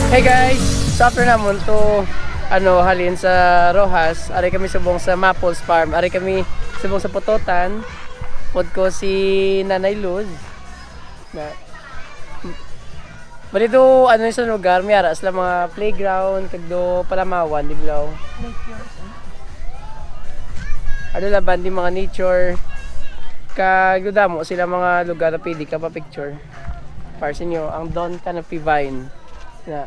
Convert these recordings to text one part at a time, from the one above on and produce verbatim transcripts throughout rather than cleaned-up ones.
Hey guys, so after namon to, ano, halin sa Roxas, ari kami subong sa Maples Farm, ari kami subong sa Pototan, pod ko si Nanay Luz. Na, bali do, ano, sa lugar, may ara sila mga playground, kag do palamawan, di ba? Ano laban di mga nature, kag do damo sila mga lugar na pwede ka pa-picture. Para sa inyo, ang Don Canopy Vine. Na.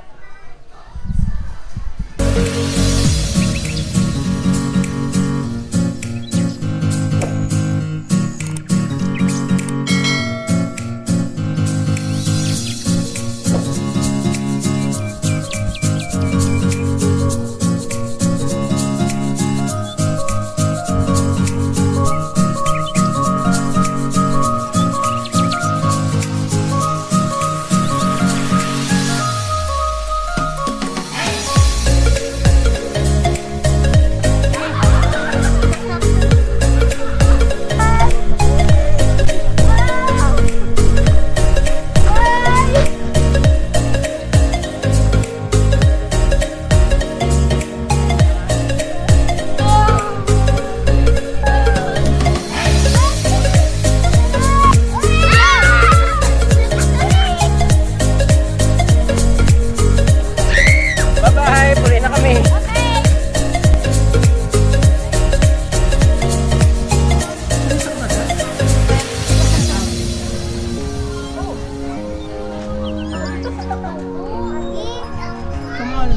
Bye-bye! Puli na kami! Come on.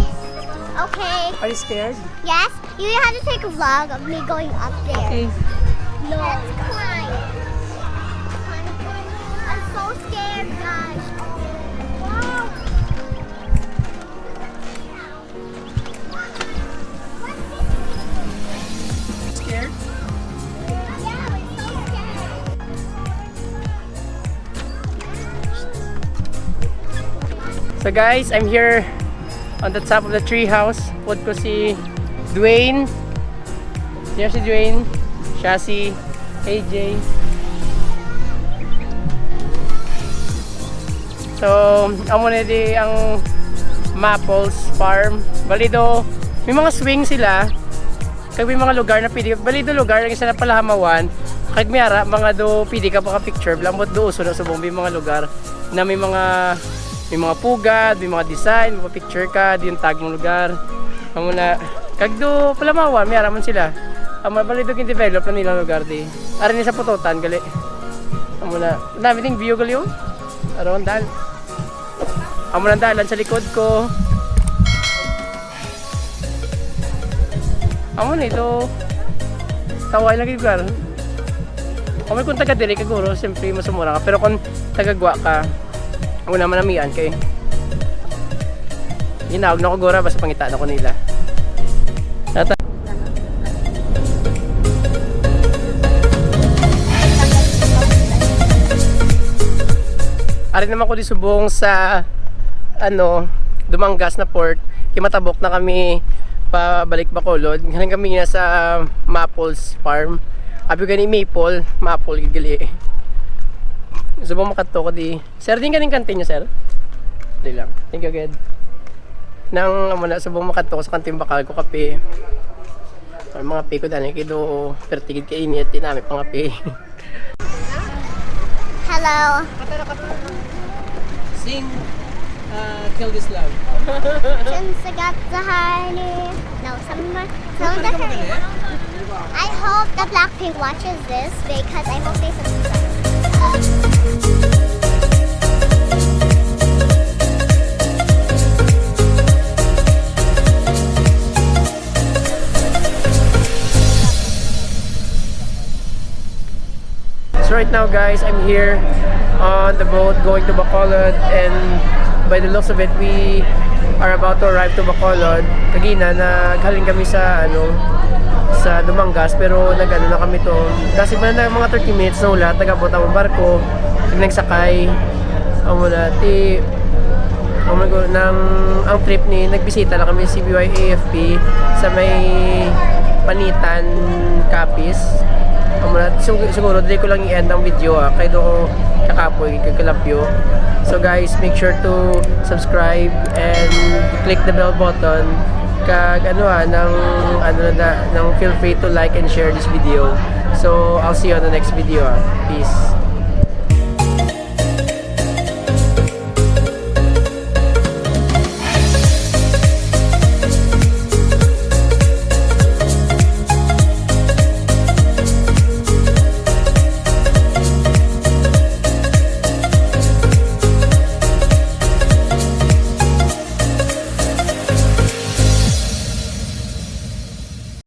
Okay. Are you scared? Yes. You have to take a vlog of me going up there. Okay. No. Let's climb. I'm so scared, guys. Wow. Scared? Yeah, I'm so scared. So guys, I'm here on the top of the tree house. Pod ko si Dwayne. Here si Dwayne. Siya si A J. So, amo na di ang Maples Farm. Bali do, may mga swing sila. Kag may mga lugar na pwede, bali do lugar ang isa na palahamawan. Kag may ara, mga do pwede ka makapicture. Bala mo do, uso na subong may mga lugar na may mga, may mga pugad, may mga design, mapapicture ka, di yung tag mong lugar. Amo na, kag do palamawan, may ara man sila. Amo na, bali do gin-develop na nilang lugar di. Ari ni sa Pototan, gali. Amo na, dami ding view gali, oh. Aron dal. Amo na dalan sa likod ko. Amo na ito. Taway lagi, lugar. Kung may kung taga diri, kaguro, siyempre, mas mura ka. Pero kung taga Gwa ka, amo na manamian kay ginawag na ko gura, basta pangita na ko nila. Tata. Ari naman ko di subong sa, ano, Dumangas na port. Kay matabok na kami pabalik Bacolod. Galing kami na sa Maples Farm. Abi gani maple, maple gid gali. Subong makadto ko di. Sir, din ganing kantin niyo, sir? Di lang. Thank you, good. Nang amo na, subong makadto ko sa kantin, bakal ko kape. Ang mga kape ko, dani kido, pertigid ka init, di namin pangape. Hello. Sing, uh, Kill This Love. Since I got the honey. No, some more. Some more. I hope the Blackpink watches this because I hope they subscribe. So right now, guys, I'm here on the boat going to Bacolod, and by the looks of it, we are about to arrive to Bacolod. Kagina, naghalin kami sa, ano, sa Dumangas, pero nag-ano na kami to. Kasi pa na mga thirty minutes na ulat, nag-abot ang barko, nagsakay. Amo na, ti, oh my God, nang, ang trip ni, nagbisita lang kami sa C B Y A F P sa may Panitan, Capiz. Muna, sig- siguro, dili ko lang i-end ang video, ah, kay do kakapoy, kay kalapyo. So guys, make sure to subscribe and click the bell button. Kag ano, ah, nang, ano na, nang feel free to like and share this video. So, I'll see you on the next video, ah. Peace.